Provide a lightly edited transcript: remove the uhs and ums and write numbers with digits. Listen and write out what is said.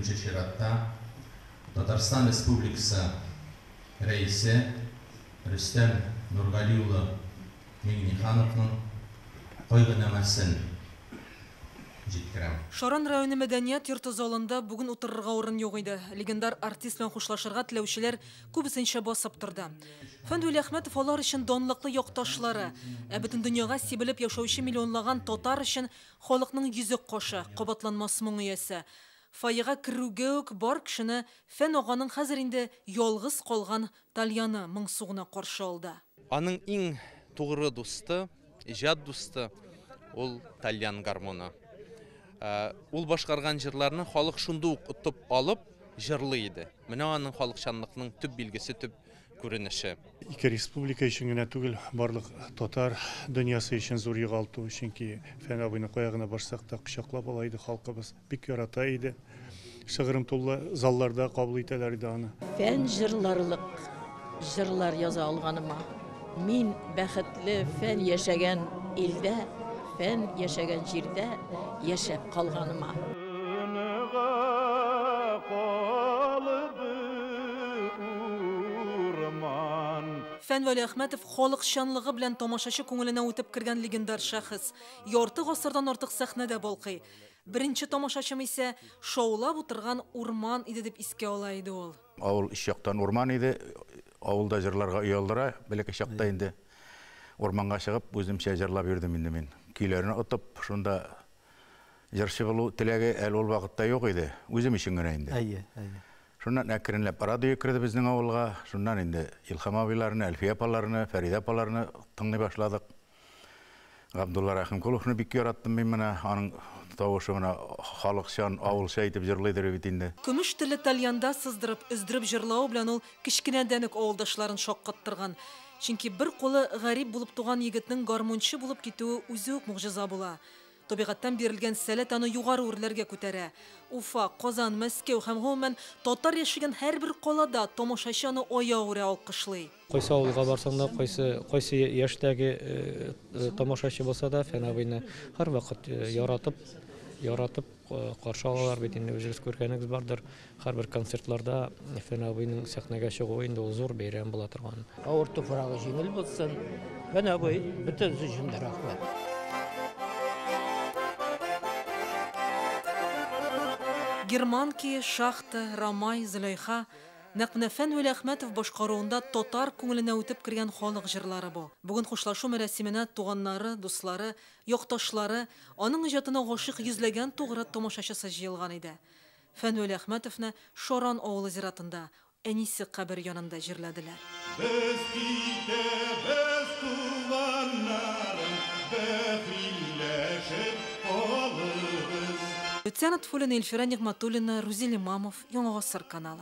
Беренче чиратта Татарстан Республикасы Рәисе Рөстәм Нургали улы Миңнехановның кайгынамәсен җиткерәм. Шаран районы мәдәният йорты залында бүген утырырга урын юк иде. Легендар артист белән хушлашырга теләүчеләр күбесенчә басып торды. Фән Вәлиәхмәтов алар өчен данлыклы якташлары, ә бөтен дөньяга сибелеп яшәүче миллионлаган татар өчен халыкның йөзек кашы, кабатланмас моң иясе. Фойега керүгә үк бар кешене Фән аганың хәзер инде ялгыз калган тальяны моңсу гына каршы алды. Аның иң тугры дусты, иҗат дусты ул тальян гармоны. Ул башкарган җырларны халык шунда ук отып алып җырлый иде. Менә аның халыкчанлыкның төп билгесе, төп күренеше. Ике республика өчен генә түгел, барлык татар дөньясы өчен зур югалту, чөнки Фән абыйны кая гына барсак та кочаклап ала иде халкыбыз, бик ярата иде. Шыгрым тулы залларда кабул итәләр иде аны. Фән җырларлык җырлар яза алганыма. Мин бәхетле Фән яшәгән илдә, Фән яшәгән җирдә яшәп калганыма. Фән Вәлиәхмәтов халыкчанлыгы белән тамашачы күңеленә үтеп кергән легендар шәхес. Ярты гасырдан артык сәхнәдә балкый. Беренче тамашачым исә шаулап утырган урман иде дип искә ала иде ул. Авыл өч яктан урман иде. Авылда җырларга оялдыра, бәләкәй чакта инде урманга чыгып үземчә җырлап йөрдем инде мин. Көйләрне отып, шунда җырчы булу теләге әле ул вакытта юк иде. Үзем өчен генә инде. Әйе, әйе. Шуннан әкренләп радио керде безнең авылга. Шуннан инде Илһам абыйларны, Әлфия апаларны, Фәридә апаларны тыңлый башладык. Габдулла Рәхимкуловны бик яраттым мин менә. Аның тавышы менә халыкчан, авылча итеп җырлыйдыр бит инде. Көмеш телле тальянда сыздырып, өздереп җырлавы белән ул кечкенәдән үк авылдашларын шаккаттырган. Чөнки бер кулы гарип булып туган егетнең гармунчы булып китүе үзе үк могҗиза була. Табигатьтән бирелгән сәләт аны югары үрләргә күтәрә. Уфа, Казан, Мәскәү һәм гомумән татар яшәгән һәрбер калада тамашачы аны аягүрә алкышлый. Кайсы авылга барсаң да, кайсы кайсы яшьтәге тамашачы булса да, Фән абыйны һәрвакыт яратып, яратып каршы алалар бит инде, үзегез күргәнегез бардыр. Һәрбер концертларда Фән абыйның сәхнәгә чыгуы инде ул зур бәйрәм була торган. Авыр туфрагы җиңел булсын. Фән абый, бөтенесе өчен дә рәхмәт. Германки, Шахта, Рамай, Зөләйха нәкъ менә Фән Вәлиәхмәтов башкаруында татар күңеленә үтеп кергән халык җырлары бу. Бүген хушлашу мәрасименә туганнары, дуслары, якташлары, аның иҗатына гашыйк йөзләгән тугры тамашачысы җыелган иде. Фән Вәлиәхмәтовны Шаран авылы зиратында, әнисе кабере янында җирләделәр. Без китәбез, туганнарым, бәхилләшеп калыгыз. Люция Нотфуллина, Илфира Нигъмәтуллина, Рузил Имамов, Яңа Гасыр каналы.